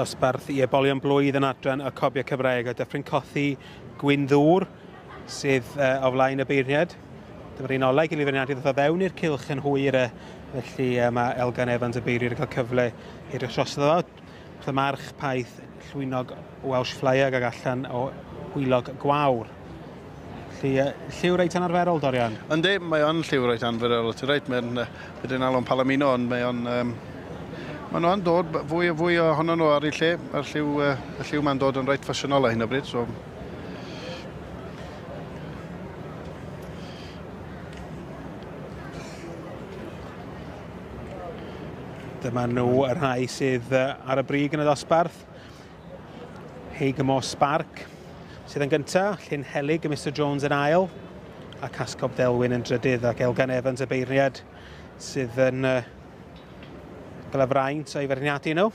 Dosbarth i ebolion blwydd yn adran y Cobiau Cymraeg a Dyffryn Cothi Gwyndŵr sydd o flaen y beirniad. Dyma'r un olau gael ei feirniadu ddoth o fewn i'r cylch yn hwyr, felly mae Elgan Evans y beirniad yn cael cyfle i edrych drosto fo. Wrth y march paith llwynog Welsh Flyer ag allan o hwylog gwawr. Felly, lliw reit anarferol, Dorian? Yndi, mae o'n lliw reit anarferol, ti'n reit, mae'n bydde'n alw'n Palomino, ond mae o'n... Maen nhw'n dod fwy a fwy ohono nhw ar ei lle, mae'r lliw, y lliw ma'n dod yn reit ffasiynol ar hyn o bryd, so... Dyma nhw y rhai sydd ar y brig yn y dosbarth. Heigamo Spark sydd yn gyntaf, Llyn Helig y Mr Jones yn ail, a Cascob Delwyn yn drydydd, ac Elgan Evans y beirniad sydd yn gael y fraint o'i feirniadu nhw.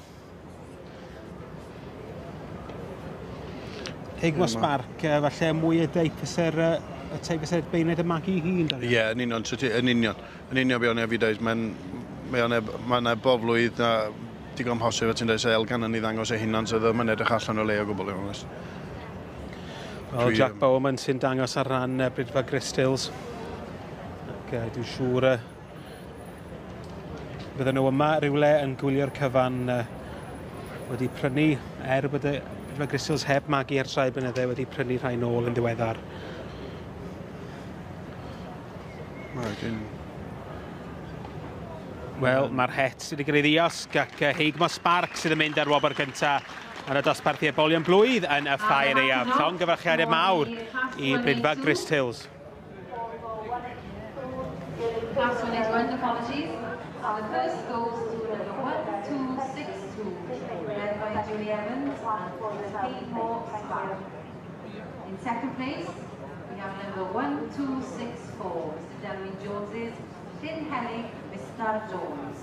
Heigmo Spark, falle mwy y deip fyse'r y teip fyse'r beirniad yn magu ei hun. Ie, yeah, yn union, yn union. Yn union be o'n i fi dweud, mae'n mae yna bob blwydd na digon posib, a ti'n dweud, Elgan yn ei ddangos ei hunan, so ddim yn edrych allan o le o gwbl, i onest. Wel, Jack Bowerman sy'n dangos ar ran Bridfa Gristils. Ac dwi'n siŵr bydden nhw yma rhywle yn gwylio'r cyfan wedi prynu, er bod y Bridfa Gristils heb magu ers rhai blynydde, wedi prynu rhai nôl yn ddiweddar. Wel, mae'r het sydd wedi cael ei ddiosg ac Heigmo Spark sydd yn mynd ar wobr gyntaf yn y dosbarth i ebolion blwydd yn y ffair aeaf. Llongyfarchiadau mawr i Bridfa Grist Hills. Class 181, apologies. And the first goes to number 1262, led by Julie Evans and Heigmo Spark. In second place, we have number 1264, Mr Delwyn Jones's Llyn Helig, Mr Jones.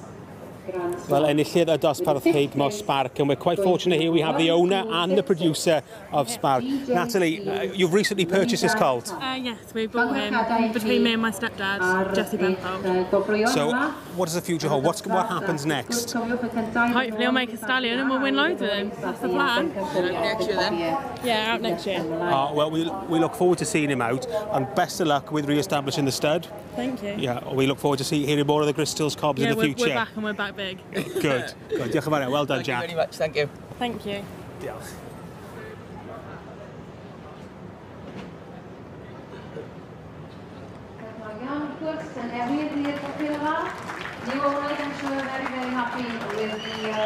Wel, enillydd y dosbarth Heigmo Spark, and we're quite fortunate here we have the owner and the producer of Spark. Natalie, you've recently purchased this colt. Yes, we bought him between me and my stepdad, Jesse Benfold. So, what does the future hold? What happens next? Hopefully he'll make a stallion and we'll win loads with him. That's the plan. Next year then? Yeah, out next year. Well, we look forward to seeing him out, and best of luck with re-establishing the stud. Thank you. Yeah, we look forward to hearing more of the Gristles cobs in the future. We're back and we're back big. Good, good. Diolch yn fawr. Well done, Jack. Thank you very much, thank you. Thank you. Diolch. New owners, I'm sure, very, very happy with the